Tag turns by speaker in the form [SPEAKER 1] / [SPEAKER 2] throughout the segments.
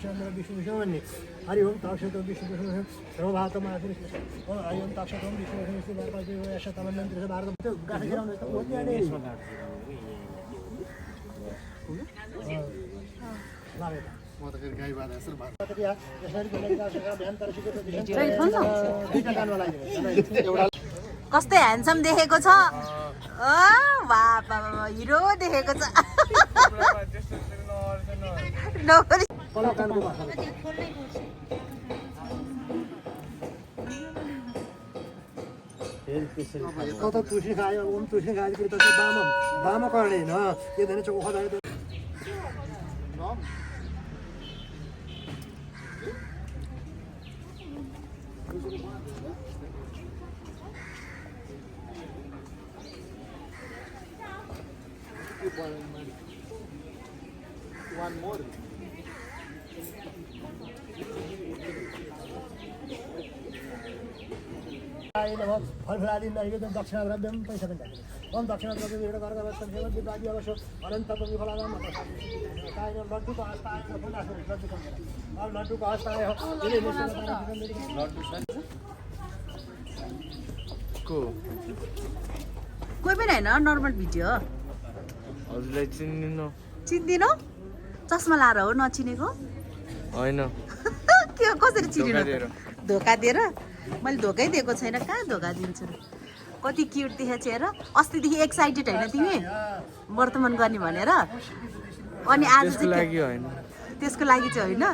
[SPEAKER 1] दक्षिणान्तरं विष्णुविष्णुमन्ये हरि ओं ताक्षतं विष्णुविष्णु सर्वभातमा हरि ओं ताक्षतं विष्णुविष्णु भारतवर्षतमन्त्रिष भारत गाठगिराउनु त होती आने म त फेरि गाई बाँधे जस्तो भएको त यहाँ यसरी बोलेको बिहान तर सिकेको दुईटा गानमा लगाइदिनु एउटा
[SPEAKER 2] कस्तै ह्यान्डसम देखेको छ बाबा हिरो देखेको छ नोकरी
[SPEAKER 1] कता तुलसी खायो ओम तुलसी खायो त बामा गर्ने होइन के धेरै चोखा खायो one more फलफलादि नैवेद्य दक्षिणाद्रव्यं पैसा पनि राख्नु ओम दक्षिणाद्रव्य एउटा गरेर अवस्था सेवा दिवादी अवश्य अनन्तको विफलादाम कायन लड्डुको आस्था आयो लड्डुको अब लड्डुको आस्था आयो
[SPEAKER 2] कोही पनि होइन नर्मल भिडियो
[SPEAKER 3] हजुरलाई
[SPEAKER 2] चिन्दिनौ चस्मा लाएर हो नचिनेको
[SPEAKER 3] होइन
[SPEAKER 2] के कसरी चिनिनु धोका दिएर मैले धोकै दिएको छैन कहाँ धोका दिन्छु कति क्युट देखेको हेर अस्तिदेखि एक्साइटेड होइन तिमी वर्तमान गर्ने भनेर अनि आज चाहिँ त्यसको लागि चाहिँ होइन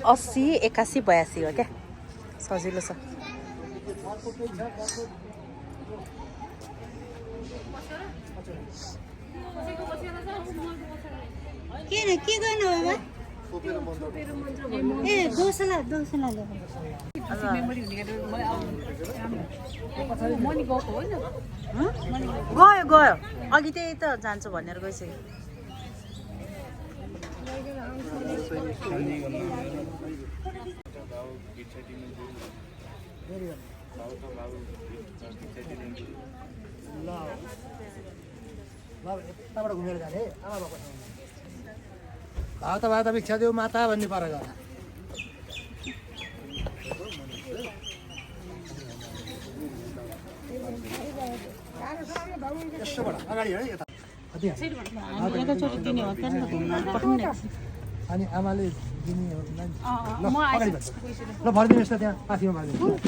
[SPEAKER 2] अस्सी 81 82 हो क्या सजिलो छ
[SPEAKER 4] के गर्नु बाबा ए दोसला
[SPEAKER 2] गयो अघि त्यही त जान्छु भनेर गइसक्यो
[SPEAKER 1] यताबाट घुमेर जाने आमा बाबा भात भात भिक्षा देऊ माता भन्ने पर गएर यसोबाट अगाडि है यता अनि आमाले दिने ल अगाडि भन्छ ल भरिदिनुहोस् त त्यहाँ पाथीमा भरिदिनुहोस्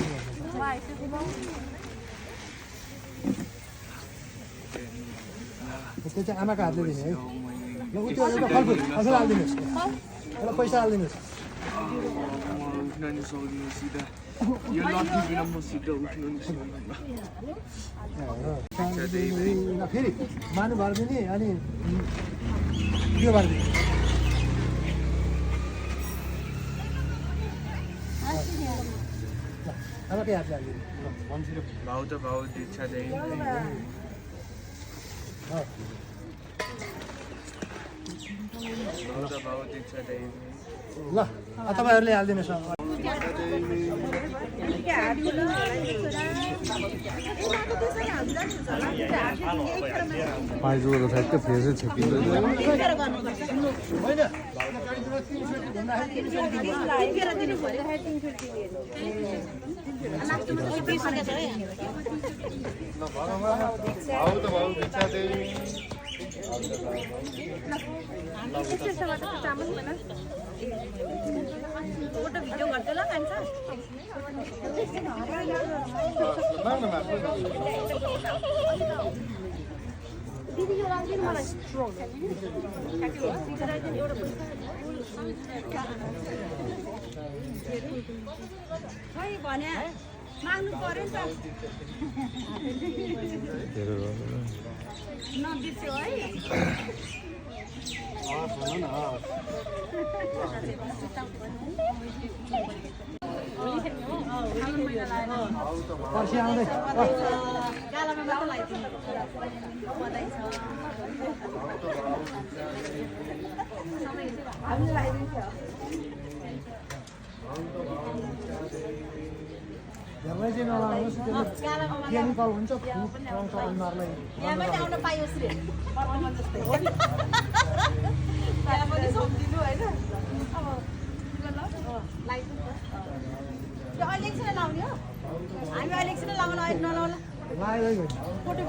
[SPEAKER 1] त्यो चाहिँ आमाको हातले दिने है ल उ त्यो एउटा फलफुल फलफुल हालिदिनुहोस् एउटा पैसा हालिदिनुहोस् फेरि मानु भरिदिने अनि यो भरिदिने आमाकै हातले हालिदिने
[SPEAKER 3] भाउ त भाउ दीक्षा देई
[SPEAKER 1] ल तपाईँहरूले हालिदिनुहोस्
[SPEAKER 3] पाइजुको ठ्याक्कै फ्रेसै छ कि
[SPEAKER 2] भिडियो गर्दै ल खान्छ दिदी यो राखिदिनु मलाई खै भने माग्नु पर्यो नि त नबिर्स्यो है
[SPEAKER 1] पर्सि आउँदै
[SPEAKER 2] गालामा मात्र लगाइदिनु बधाई छ हामीले लगाइदिन्छ
[SPEAKER 1] धेरै चाहिँ नलाउनुहोस् त्यसले केमिकल हुन्छ फुट्छ अनुहारलाई
[SPEAKER 2] यहाँ पनि आउन पाइयोस् रे बर्तमान जस्तै हो नि यहाँ पनि सम्झिनु होइन अब लगाइदिनु यो अहिले एकछिन लाउने हो हामी अहिले एकछिन लाउनु अहिले नलाउला
[SPEAKER 1] लगाइरहेको
[SPEAKER 2] फोटो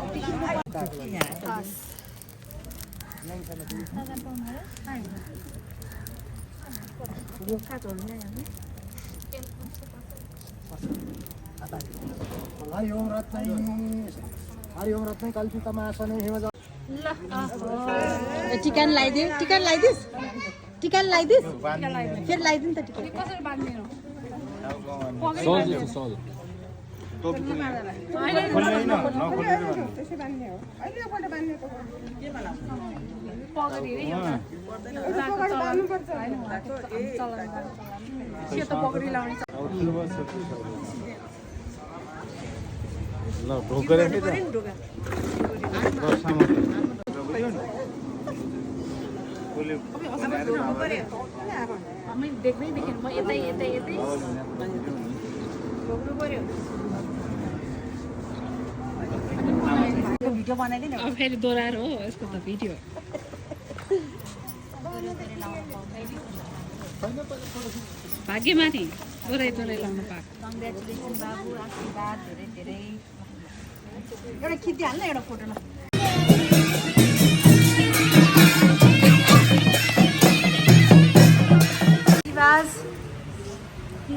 [SPEAKER 1] हरिओम रत्नै कल्पितमा आसने हिमज
[SPEAKER 2] टिका लगाइदिए टिका लगाइदिस् टिका लगाइदिस् फेरि लगाइदिनु त टिका कसरी बाँध्नु देख्दै देखेँ म यतै यतै यतै भिडियो बनाइदिनु अब फेरि दोहोऱ्याएर हो यसको त भिडियो भाग्यमाथि दोहोऱ्याइ लाउनु पाएको कङ्ग्रेचुलेसन बाबु आशीर्वाद धेरै धेरै एउटा खिचिहाल्नु एउटा फोटो ल के